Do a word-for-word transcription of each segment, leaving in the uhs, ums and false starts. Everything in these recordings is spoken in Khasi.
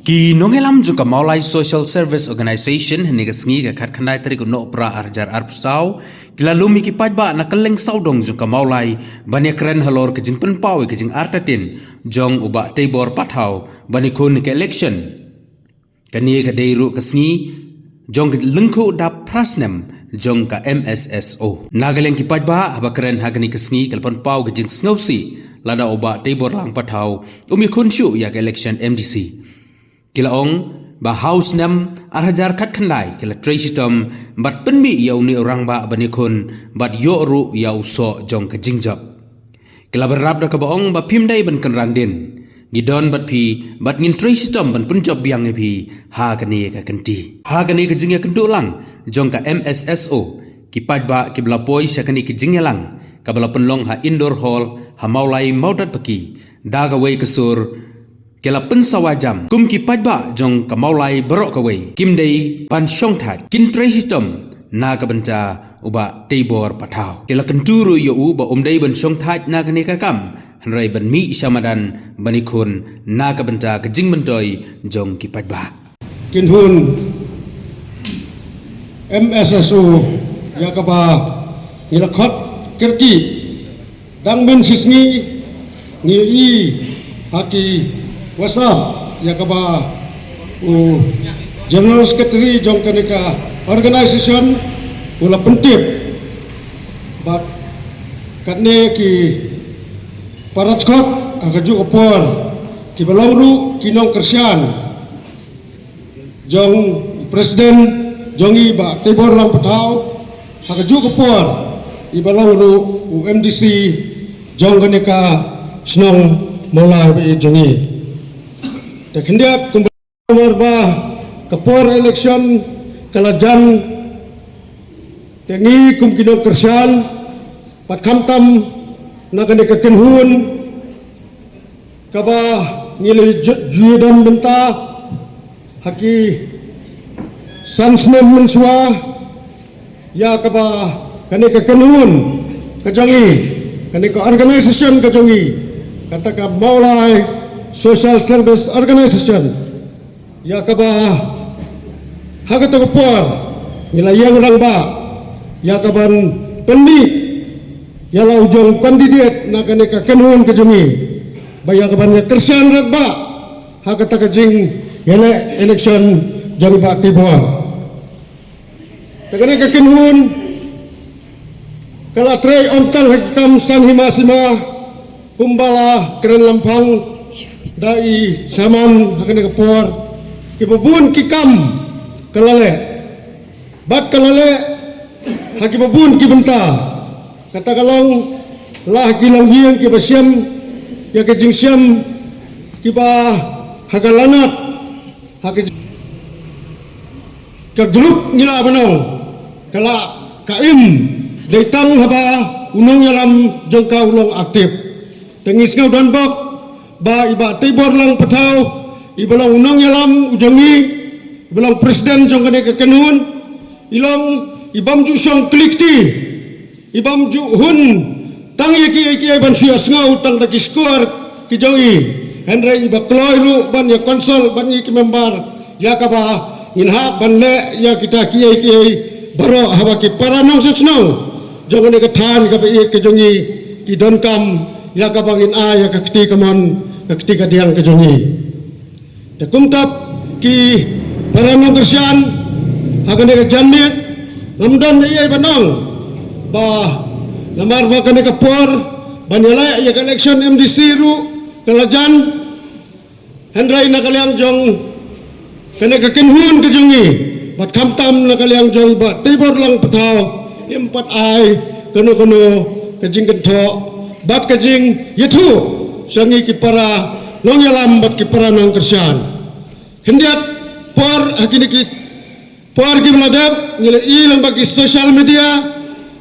Ki nongïalam jong ka Mawlai Social Service Organization, hynne ka sngi ka khatkhyndai tarik u Nohprah ar hajar arphew saw, ki la lum ïa ki paidbah na kylleng sawdong jong ka Mawlai ban ïakren halor ka jingpynpaw ïa ka jingartatien jong u Bah Teibor Pathaw ban ïakhun ïa ka election. Kane ka dei ruh ka sngi jong ka lyngkhuh dap phra snem jong ka M S S O. Na ka liang ki paidbah, haba kren ha kane ka sngi, ka la pynpaw ka jingsngewsih lada u Bah Teibor Lang Pathaw um ïakhun shuh ïa ka election M D C. Ki la ong ba ha u snem ar hajar khatkhyndai ki la trei shitom bad pynmih ïa une u rangbah ban ïakhun bad ïoh ruh ïa u soh jong ka jingjop. Ki la bynrap da kaba ong ba phim dei ban kynran dien. Ngi don bad phi, bad ngin trei shitom ban pynjop biang ïa phi ha kane ka kynti. Ha kane ka jingïakynduh lang jong ka M S S O, ki paidbah kiba la poi sha kane ka jingïalang kaba la pynlong ha Indoor Hall ha Mawlai Mawdatpaki, da kawei ka sur ki la pynsawa jam kum ki paidbah jong ka Mawlai baroh kawei kim dei ban shongthait, kin trei shitom na ka bynta u Bah Teibor Pathaw. Ki la kyntu ruh ïa u ba um dei ban shongthait na kane ka kam, hynrei ban mih sha madan ban ïakhun na ka bynta ka jingmyntoi jong ki paidbah. Kynhun M S S O ïa kaba ngi la khot kyrkieh. Dang mynshisngi ngi ïohi ha ki WhatsApp ïa kaba u General Secretary jong kane ka organization u la pyntip. Bad katne ki para dkhot ha kajuh ka por kiba long ruh ki nongkyrshan jong President jong i Bah Teibor Lang Pathaw, ha kajuh ka por iba long ruh u M D C jong kane ka shnong Mawlai ba ïeit jong i. Te khyndiat kumba namar ba ka por election ka la jan, te ngi kum ki nongkyrshan bad khamtam na kane ka kynhun kaba ngi la ju-, ju don bynta ha ki san snem mynshuwa ïa kaba kane ka kynhun ka jong i, kane ka organization ka jong i, kata ka Mawlai Social Service Organization, ïa kaba ha kata ka por ngi la ïeng rangbah ïa kaban pynmih ïa la u jong candidate na kane ka kynhun ka jong i, ba ïa kaban ïa kyrshan rangbah ha kata ka jingïaleh election jong i Bah Teibor. Te kane ka kynhun ka la trei ym tang ha ka kam san hima sima kumba la kren lam phang da i chairman ha kane ka por. Kiba bun ki kam ka la leh bad ka la leh ha kiba bun ki bynta. Kata ka long la ha ki longïing kiba shem ïa ka jingshem kiba ha ka lanot ha ka, ka group ngi la ban ong ka la ka im dei tang haba u nongïalam jong ka u long active. Te ngi sngew don bok ba i Bah Teibor Lang Pathaw iba long u nongïalam u jong i, iba long president jong kane ka kynhun, i long i bym ju shong kli kti, i bym ju hun tang ïa kiei kiei ban shu ïa sngew tang da ki shkor ki jong i, hynrei iba kloi ruh ban ïa consult bad ngi ki member ïa kaba ngin hap ban leh ïa kita kiei kiei baroh haba ki para nongshong shnong jong kane ka thaiñ kaba ïeit ka jong i ki donkam ïa kaba ngin ai ïa ka kti kamon ka kti kadiang ka jong i. Te kumta ki para nongkyrshan ha kane ka janmiet, ngam don ei ei ban ong ba namar ba kane ka por ban ïaleh ïa ka election M D C ruh ka la jan. Hynrei na ka liang jong kane ka kynhun ka jong i bad khamtam na ka liang jong i Bah Teibor Lang Pathaw, im pat ai kano kano ka jingkynthoh bad ka jingïathuh sha ngi ki para nongïalam bad ki para nongkyrshan. Khyndiat por ha kine ki por kiba la dep ngi la i lang bad ki social media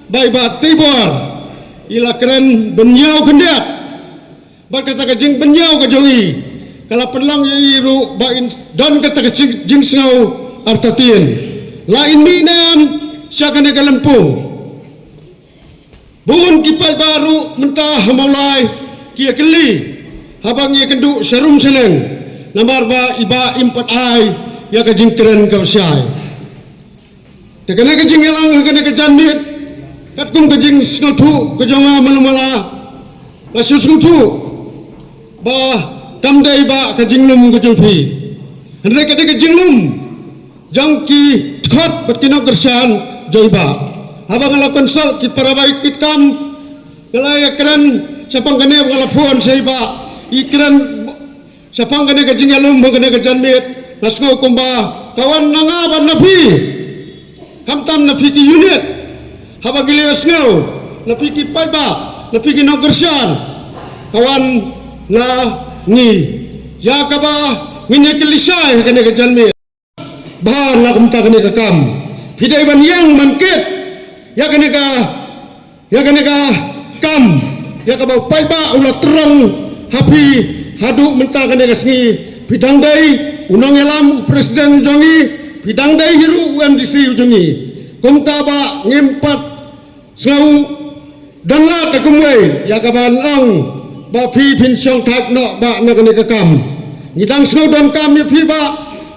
ba i Bah Teibor i la kren bynñiaw khyndiat. Bad kata ka jingbynñiaw ka jong i ka la pynlong ïa i ruh ba in don kata ka jing-, jingsngew artatien. La in mih ne em sha kane ka lympung. Bun ki paidbah ruh mynta ha Mawlai Ki ïakylli haba ngi ïakynduh sharum shaneng, namar ba i Bah im pat ai ïa ka jingkren kaba shai. Te kane ka jingïalang ha kane ka janmiet, katkum ka jingsngewthuh ka jong nga malu mala, nga shu sngewthuh ba kam dei ba ka jinglum ka jong phi. Hynrei ka dei ka jinglum jong ki dkhot bad ki nongkyrshan jong i Bah. Haba nga la consult ki para bai kit kam, nga la ïakren shaphang kane, nga la phone sha i Bah, i kren shaphang kane ka jingïalum ha kane ka janmiet. Nga sngew kumba ka wan na nga bad na phi, khamtam na phi ki unit, haba ngi la ïohsngew na phi ki paidbah, na phi ki nongkyrshan, ka wan na ngi ïa kaba ngin ïakylli shai ha kane ka janmiet. Bha na kumta kane ka kam. Phi dei ban ïeng ban kit ïa kane ka, ïa kane ka kam, ïa kaba u paidbah u la tyrong ha phi haduh mynta kane ka sngi. Phi dang dei u nongïalam, u president u jong ngi, phi dang dei hi ruh u M D C u jong ngi. Kumta Bah ngim pat sngew don lad da kumwei ïa kaban ong ba phi phin shong thait noh Bah na kane ka kam. Ngi dang sngew donkam ïa phi Bah,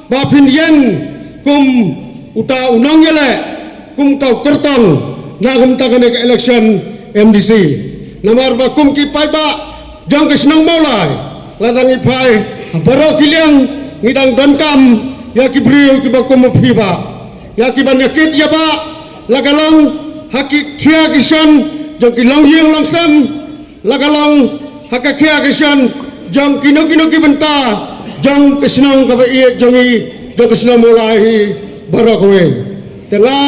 ba phin ïeng kum uta u nongïaleh, kum uta u kyrtong na kumta kane ka election M D C. Namar ba kum ki paidbah jong ka shnong Mawlai, lada ngi phai ha baroh ki liang, ngi dang donkam ïa ki briew kiba kum ma phi Bah, ïa kiban ïakit ïa Bah, la ka long ha ki khia ki shan jong ki longïing longsem, la ka long ha ka khia ka shan jong kino kino ki bynta jong ka shnong kaba ïeit jong ngi, jong ka shnong Mawlai hi baroh kawei. Te nga,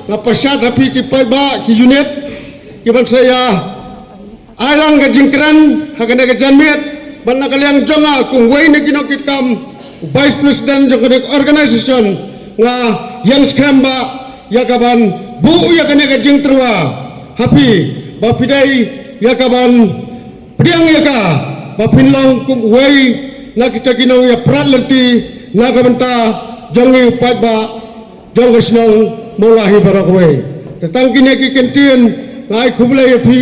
nga pynshad ha phi ki paidbah, ki unit kiban sa ïa ai lang ka jingkren ha kane ka janmiet. Bad na ka liang jong nga kum uwei na ki nongkitkam, u vice president jong kane ka organisation, nga ïeng skhem Bah ïa kaban buh ïa kane ka jingtyrwa ha phi, ba phi dei ïa kaban pdiang ïa ka, ba phin long kum uwei na kita ki nongïaprat lynti na ka bynta jong ngi u paidbah jong ka shnong Mawlai hi baroh kawei. Te tang kine ki kyntien, nga ai khublei ïa phi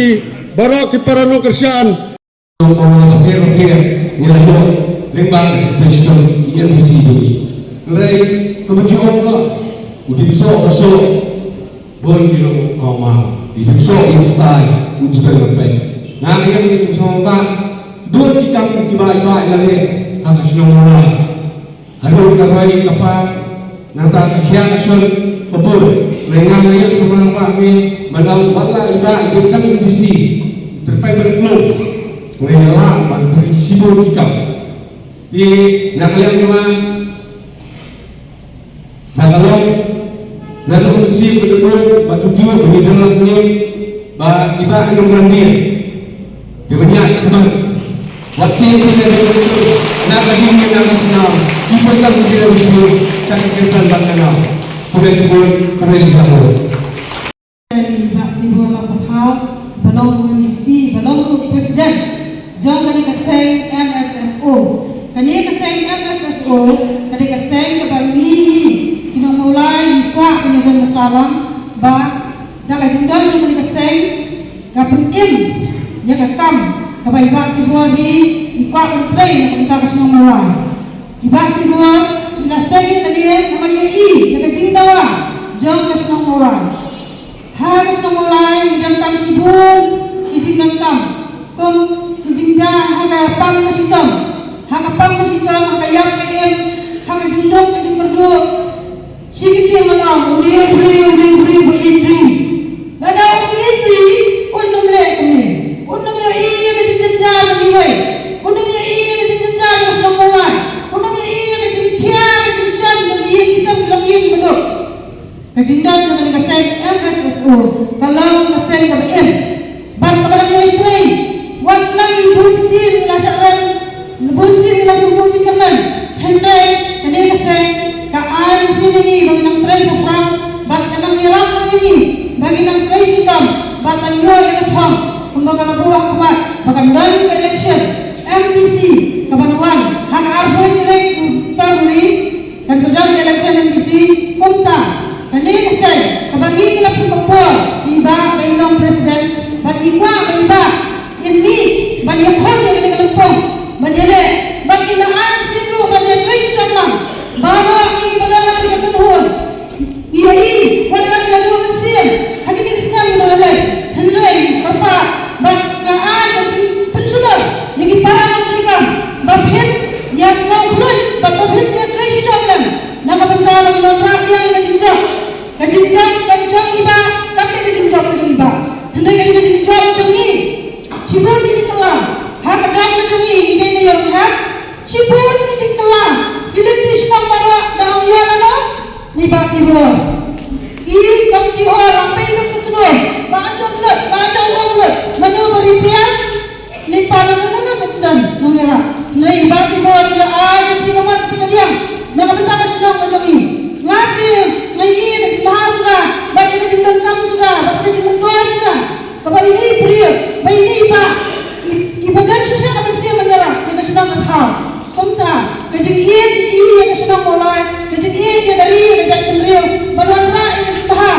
baroh ki para nongkyrshan. Nongmawlai bapher bapher ngi la ïoh lyngba ka jingpynshitom i M D C jong ngi. Hynrei kaba ju ong noh, u dieng soh ka soh, bun ki long ong ma, u dieng soh u stai, u jubel lampai. Nga ïa ngi sngewbha, don ki kam kiba iba ïa leh ha ka shnong Mawlai. Haduh ka roi ka par, nangta ka khia ka shon ka bun. Lei nga nga ïoh sngewbha ba me, ba dang wat la i Bah i dei kam M D C, tyrpai ban klum. Nga ïa lah ban trei shibun ki kam. Te na ka liang jong nga, na ka long, na ka long M D C ka dei ba tu ju, ba ngi dang lah ni, ba i Bah i nong Randir. Te ban ïa sngewbha. Wat tieng tieng na ka ding na ka shnong. Ki pynlong ki dei u shnong. Sa ki pynlong ban ka nong. Khublei shibun, khublei shibun. Ba ki bor la pathaw, ba long u M D C, ba long u president jong kane ka seng M S S O. Kane ka seng M S S O ka dei ka seng kaba ngi, ki nong Mawlai ngi kwah ban ïa don bynta lang ba da ka jingdon jong kane ka seng, ka pynim ïa ka kam kaba i Bah Tibor hi i kwah ban trei na ka bynta ka shnong Mawlai. I Bah Tibor i la seng ïa kane namar ïa i ïa ka jingdawa jong ka shnong Mawlai. Ha ka shnong Mawlai ngi donkam shibun ki jingdonkam, kum ki jingjia ha ka pang ka shitom, ha ka pang ka shitom, ha ka ïap ka im, ha ka jingduk ka jingkyrduh. Shi kyntien ngan ong, u dei u briew, u dei u briew ba ïeit ri. Lada um ïeit ri, un ym leh kumne. Un ym ïohi ïa ka jingjynjar jong kiwei. Un ym ïohi ïa ka jingjynjar jong ka shnong Mawlai. Un ym ïohi ïa ka jingkhia, ka jingshan jong ki ïing ki sem, ki longïing baduk. Ka jingdon jong kane ka seng M S S O ka long ka seng kaba im. Bad kaba dang ïai trei, wat la ki bun sien ki la shah rem, bun sien ki la sngewthuh jingkyrmen. Hynrei kane ka seng ka ai mynsiem ïa ngi ba ngi nang trei shaphrang, bad ka nang ïarap ïa ngi ba ngi nang trei shitom, bad ban ïoh ïa ka thong kumba ka la buh ha khmat ba kan don ka election M D C kaban wan ha ka arphew tarik u February. Kan sa don election M D C, kumta kane ka seng kaba ngi la pynpaw por, i Bah ba i long president, bad ngi kwah ba i Bah in mih ban ïakhun Shnong ka thaw. Kumta, ka jingïeit ïa ka shnong Mawlai, ka jingïeit ïa ka ri, ïa ka jaitbynriew, ban wanrah ïa ka jingbha,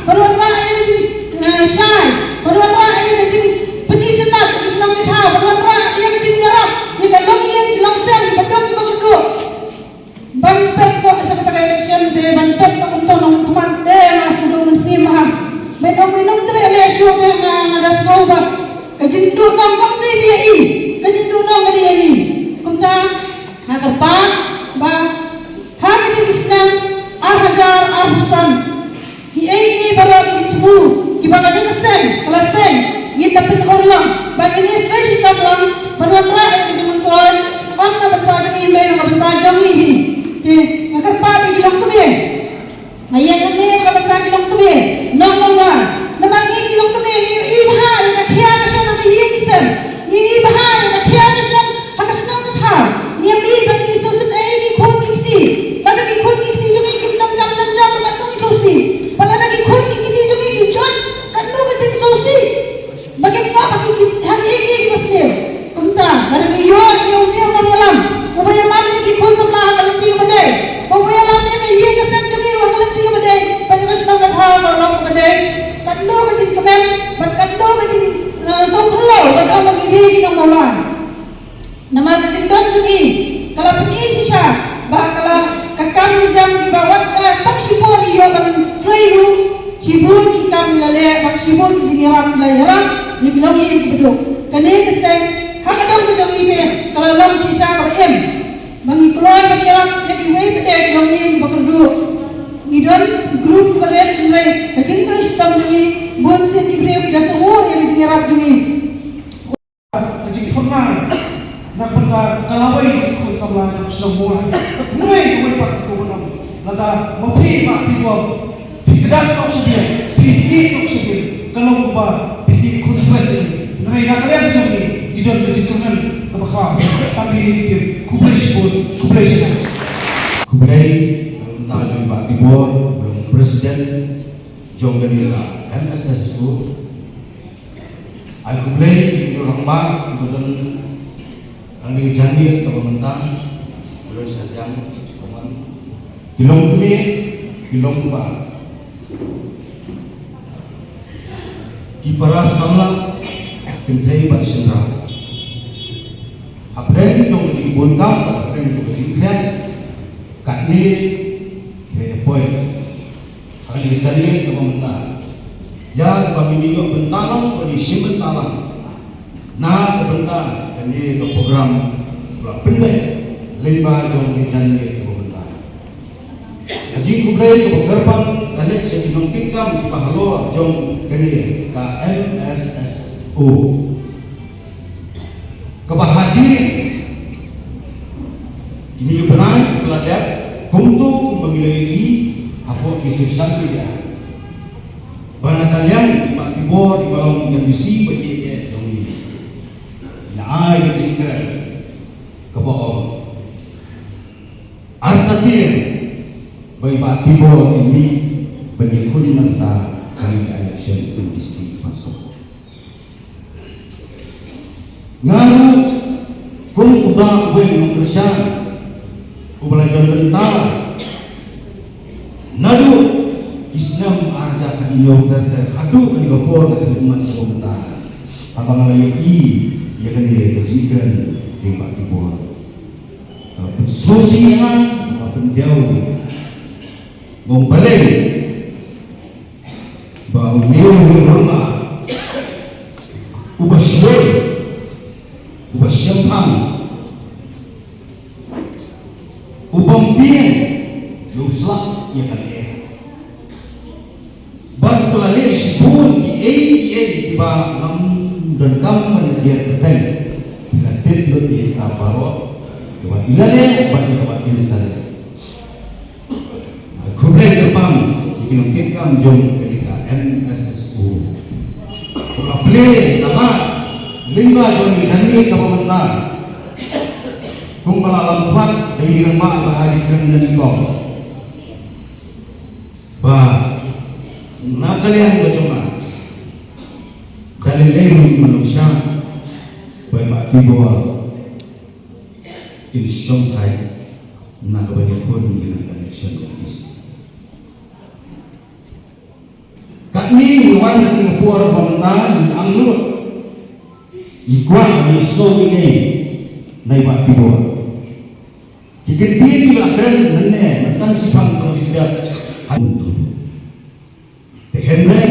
ban wanrah ïa ka jing, eh, shai, ban wanrah ïa ka jingpynitynnad ïa ka shnong ka thaw, ban wanrah ïa ka jingïarap ïa ka longïing, ka longsem, ka dong, ka kyrduh. Ban pep noh sha kata ka election te, ban pep noh kumto nongmihkhmat te, nga sngewthuh mynsiem bha. Ban ong mynno te leh shuh te nga, nga da sngew ba ka jingduh nong kam dei ïa i, ka jingduh nong ka dei ïa i. Kumta nga kyrpad ba ha kane ka snem ar hajar arphew san, kiei kiei baroh ki jingthmu kiba kane ka seng ka la seng ngin da pynurlong ba ngin ïa trei shitom lang ban wanrah ïa ka jingmyntoi, ym na ka bynta jong i hynrei na ka bynta jong ngi hi. Te nga kyrpad ïa ki longkmie, nga ïa kane na ka bynta ki longkmie, nong Mawlai, namar ngi ki longkmie ngi ïohi bha ïa ka khia ka shon ha ka ïing ka sem, ngi ïohi bha ïa ka khia ka shon ha ka shnong ka thaw. Ngi ïa mih bad ngi sngewsynei ïa ki khun ki kti. Lada ki khun ki kti jong ngi kim donkam donkam bad ngi sngewsih. Bad lada ki khun ki kti jong ngi ki jot katno ka jingsngewsih ba kim kwah ba ki, ki ha ki ïing ki basniew. Kumta lada ngi ïoh ïa une u nongïalam uba ïalam ïa ki khun samla ha ka lynti kaba dei, uba ïalam ïa ka ïing ka sem jong ngi ruh ha ka lynti kaba dei, bad ïa ka shnong ka thaw ka long kaba dei, katno ka jingkmen bad katno ka jing, eh, sngewkhyndew bad ong ba ngi dei ki nong Mawlai. Namar ka jingdon jong ngi ka la pyni shisha ba ka la, ka kam ka jam kiba wat la tang shibun ngi ïoh ban trei ruh, shibun ki kam ngi la leh bad shibun ki jingïarap ngi la ïarap ïa ki longïing kiba duk. Kane ka seng ha ka dong ka jong ngi te ka la long shisha kaba im ba ngi kloi ban ïarap ïa kiwei pat de ki longïing kiba kyrduh. Ngi don group kiba rit hynrei ka jingtrei shitom jong ngi, bunsien ki briew ki da sngewthuh ïa ka jingïarap jong ngi. Ka jingthok na, na ka bynta ka lawei ka khun samla ka shnong Mawlai. Hynrei kawei pat ka sngewbha lada ma phi ma phi bor, phi kdang nok sha biang, phi ïeh nok sha biang, ka long ba phi ïeh khun swet. Hynrei na ka liang jong ngi, ngi don ka jingkyrmen kaba khraw. Tang kine ki ktien, khublei shibun, khublei shibun. Khublei na ka bynta jong i Bah Tibor, jong president jong kane ka M S S O. Ai khublei ïa ki rangbah kiba don hangne ka jingïeit kaba mynta, kiba don shadien, ki longkmie, ki longbah, ki para samla kynthei bad shynrang. Hapdeng jong ka jingbun kam, hapdeng jong ka jingkren, katne ka ïa poi ha ka jingïeit kaba mynta. Ïa kaba ngin ïoh bynta long, ban ïashim bynta lang na ka bynta kane ka program ba la pynbeit lyngba jong ka jingïeit kaba mynta. Ka jingkhublei kaba kyrpang ka leit sha ki nongkitkam kiba halor jong kane ka M S S O. Kaba hadien kine ki bnai ba la dep, kumto kumba ngi la ïohi hapoh ki social media, ba na ka liang i Bah Tibor iba long i M D C ba ïeit jong ngi, i la ai ka jingkren kaba ong, artatien ba i Bah Tibor i mih ban ïakhun na ka bynta kane ka election twenty twenty-seven. Nga ruh kum uta uwei u nongkyrshan uba la don bynta naduh ki snem ar hajar khathynñiew ter ter haduh kane ka por ka khlieh ummat ka bynta. Haba nga la ïohi ïa kane ka jingkren jong i Bah Tibor, ka la pynsngewsih ïa nga, ka la pyndiaw ïa nga. Nga ong balei ba une u rangbah uba shlur, uba shemphang, u bym pdiang ïa u slap ïa ka lyer. Bad u la leh shibun kiei kiei kiba ngam donkam ban ïa jia bteng. Ki la tip lut ïa kita baroh kiba i la leh bad ïa kaba kin sa leh. Khublei kyrpang ïa ki nongkitkam jong kane ka M S S O. Ka plie ka lad lyngba jong ka jingïeit kaba mynta. Kumba la lam khmat da i rangbah ba ha jingkren na nyngkong, ba na ka liang ka jong nga, da lei lei ruh nga nongshun ba i Bah Tibor Kin shong thait na kaba ïakhun ïa ka election. Katne ngi wan ha kane ka por ba mynta ngi angnud, ngi kwah, ngi sngew ïa kane na i Bah Tibor. Ki kyntien kiba la kren mynne, mynta shiphang ka long shiphang. Te hynrei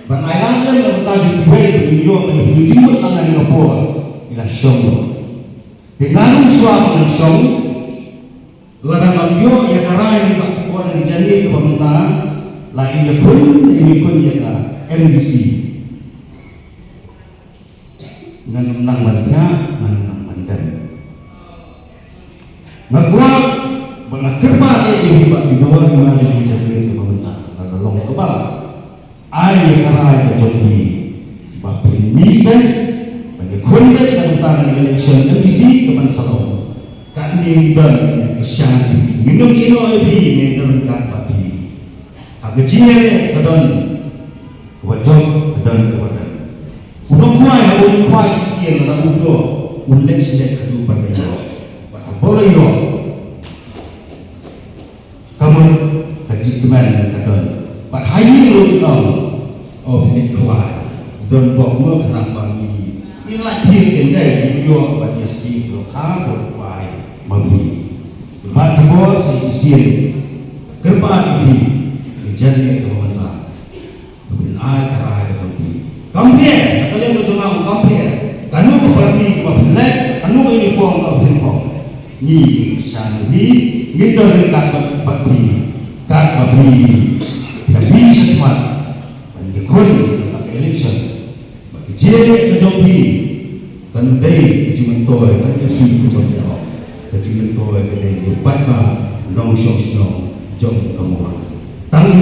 ban ai lad lem na bynta jong kiwei ba ngi ïoh ban ïa pynjulmut lang ha kane ka por, ngi la shong noh. Te nga ruh shuwa ba ngan shong, lada ngam ïoh ïa ka rai na i Bah Tibor ha ka janmiet kaba mynta, la in ïakhun, in ïakhun ïa ka M D C. Ngan ym nang ban thiah, ngan ym nang ban dem. Nga kwah ba nga kyrpad ïa i Bah Tibor, i ma jong ngi, janmiet kaba mynta, lada long kaba lah, ai ïa ka rai ka jong phi ba phin mih beit, ban ïakhun beit na bynta ka election M D C kaban sa long. Katne ngi don ka shan, ngin ym ïehnoh ïa phi, ngin don ryngkat bad phi. Ha ka jingïaleh ka don kaba jop, ka don kaba don. U nongkhwai haba un khwai shisien, lada u doh, un leit shisien haduh ban da ïoh. Bad haba u la ïoh, ka mut ka jingkmen ka don. Bad ha ïing ruh ngi ong, o phi leit khwai, don bok mo, khnang ba ngi, ngi lait thied ïa ngi, ngi ïoh ban ïa sdie dohkha dohkhwai ma phi. Bah Tibor, sa shisien kyrpad ïa phi, ïa ka janmiet kaba mynta. Phin ai ka rai ka jong phi. Kam pher, na ka liang ka jong nga kam pher. Kano ka party kaba phin leh, kano ka uniform kaba phin phong, ngi, ngi kyrshan ïa phi, ngin don ryngkat bad, bad phi. Katba phi, phi la mih shakhmat ban ïakhun ha ka election. Bad ka jingïaleh ka jong phi kan dei ka jingmyntoi, kan dei ka jingmyntoi ka jong, ka jingmyntoi ka dei ïa u paidbah nongshong shnong jong ka Mawlai. Tang